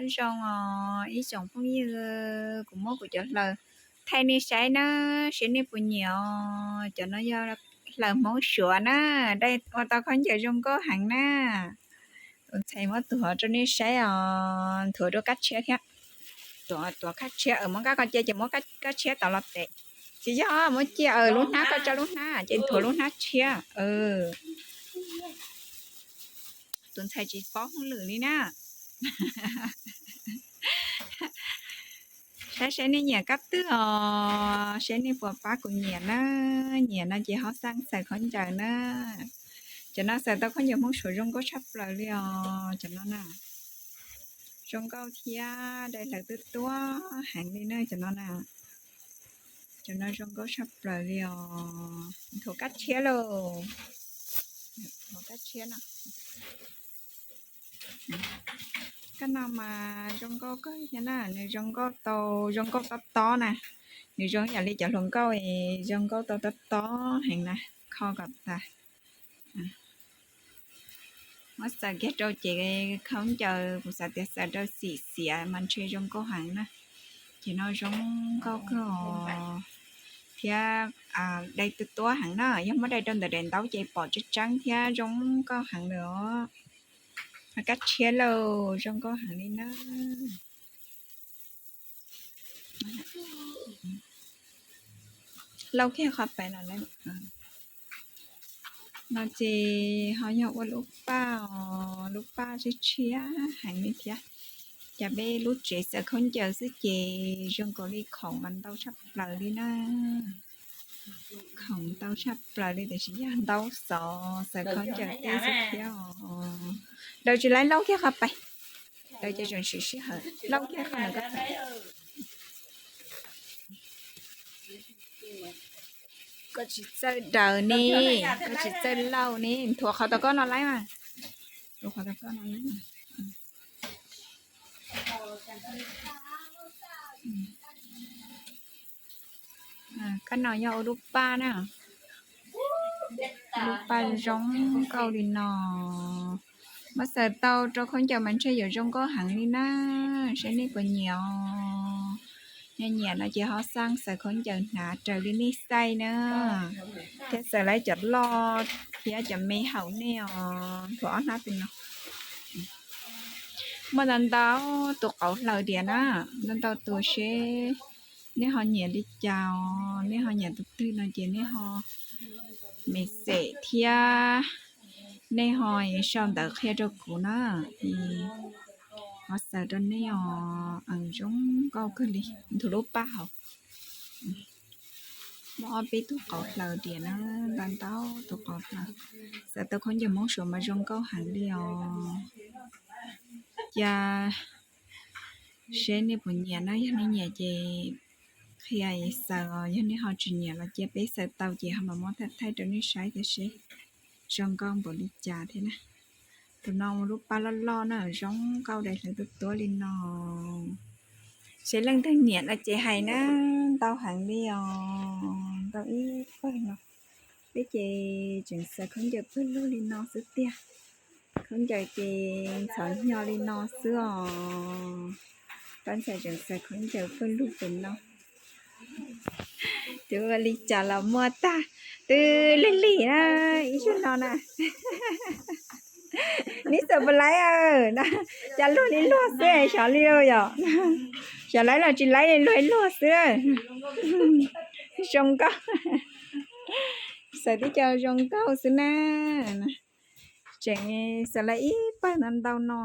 Nyob zoo os ib tsoom phooj ywg, kuv muab kuv cov hlaws thaij nej saib na, saib nej puas nyiam os. Cov no yog hlaws Hmoob Suav na, dai ua tau khaub ncaws zoo nkauj heev na. Tus ntxhais muab tuav rau nej saib os, tuav rau kab tshiab thiab. Tuav kab tshiab, muab kab ko cia ces muab kab tshiab tod los tev. Tsis yog, muab cia lub hnab ko, tso lub hnab ces tuav lub hnab tshiab. Tus ntxhais tsis paub hauj lwm li na. Saib saib nej nyiam kab twg os, saib nej puas pab kuv nyiam na. Nyiam no ces ho xaj xaws khaub ncaws na. Cov no xaws tau khaub ncaws Hmoob Suav zoo nkauj tshaj plaws li os cov no na. Zoo nkauj thiab dai hlaws tuab tuab heev li na cov no na. Cov no zoo nkauj tshaj plaws li os. Tuav kab tshiab lauj. Tuav kab tshiab no. Kab no mas zoo nkauj kawg thiab na, nws zoo nkauj tau, zoo nkauj tob tob na. Nws zoo yam li cov hluas nkauj, zoo nkauj tau tob tob heev na, kho kom tas. Muab xaws kiag rau ces khaub ncaws kuv xav tias xaws rau xim xiav mas ntshe zoo nkauj heev na. Ces no zoo nkauj kawg os. Thiab dai tuab tuab heev na, yog muab dai rau ntawm daim ntaub ces pom tseeb tseeb thiab zoo nkauj heev lawm os. Kab tshiab lauj, zoo nkauj heev li na. Lauj kiag qhov pais los lawm. No ces ho yog ua lub paj os, lub paj tshiab tshiab heev li thiab. Cas peb lub tsev xaws khaub ncaws xwb ces zoo nkaus li khoom mas ntau tshaj plaws li na. Khoom ntau tshaj plaws li tiam sis yog ntaub xov xaws khaub ncaws tej xwb thiab os. Daws tsis laib lauj kiag qhov pais. Daws ces tseem siv sij hawm lauj kiag qhov ntawd. Koj tsis txawj daws ne, koj tsis txawj lauj ne, thuav qhov tau koj no laib mas. Thuav qhov tau koj no laib mas. Koj no yog ua lub paj na. Lub paj zoo nkauj li no. Muab xaws tau rau khaub ncaws mas ntshe yuav zoo nkauj heev li na. Saib nej puas nyiam os. Yog nyiam no ces ho xaj xaws khaub ncaws hnav raws li nej size na. Thiab xaws lawv cov loj thiab cov me haum nej os, thuav ob hnab tus no. Muaj ntau ntau tus qauv hlaws diam na, ntau ntau tus seb nej ho nyiam li cas os, nej ho nyiam tus twg no ces nej ho message thiab nej ho sau ntawv qhia rau kuv na, ho xaws rau nej os. Zoo nkauj kawg li, nthuav lub paj hauv. Muaj ob peb tug qauv hlaws diam na, ntau ntau tus qauv hlaws. Xaws tau khaub ncaws Hmoob Suav mas zoo nkauj heev li os. Cia seb nej puas nyiam na, yog nej nyiam ces qhia xaws os, yog nej ho tsis nyiam los cia peb xaws tau ces ho mam muab thaij thaij rau nej saib thiab seb zoo nkauj npaum li cas thiab na. Tus no ua lub paj loj loj na, zoo nkauj dai hlaws tuab tuab li no. Seb leej twg nyiam no ces hais na, ntau heev li os, ntau ib pawg no. Peb ces tseem xaws khaub ncaws pawg lug li no xwb tiag. Khaub ncaws ces ntxhov hnyo li no xwb os. Pab ntxhais tseem xaws khaub ncaws pawg lug pem no. Tus ua li cas los muaj tag, twb lig lig na, ib zaug no na. Neb xaws puas laib, cas luag li luag xwb, xyov li yom. Xyov laib los tsis laib li, luag li luag xwb. Zoo nkauj. Xaws tib co zoo nkauj xwb na. Tseem xaws lawm ib pawg ntau ntau no.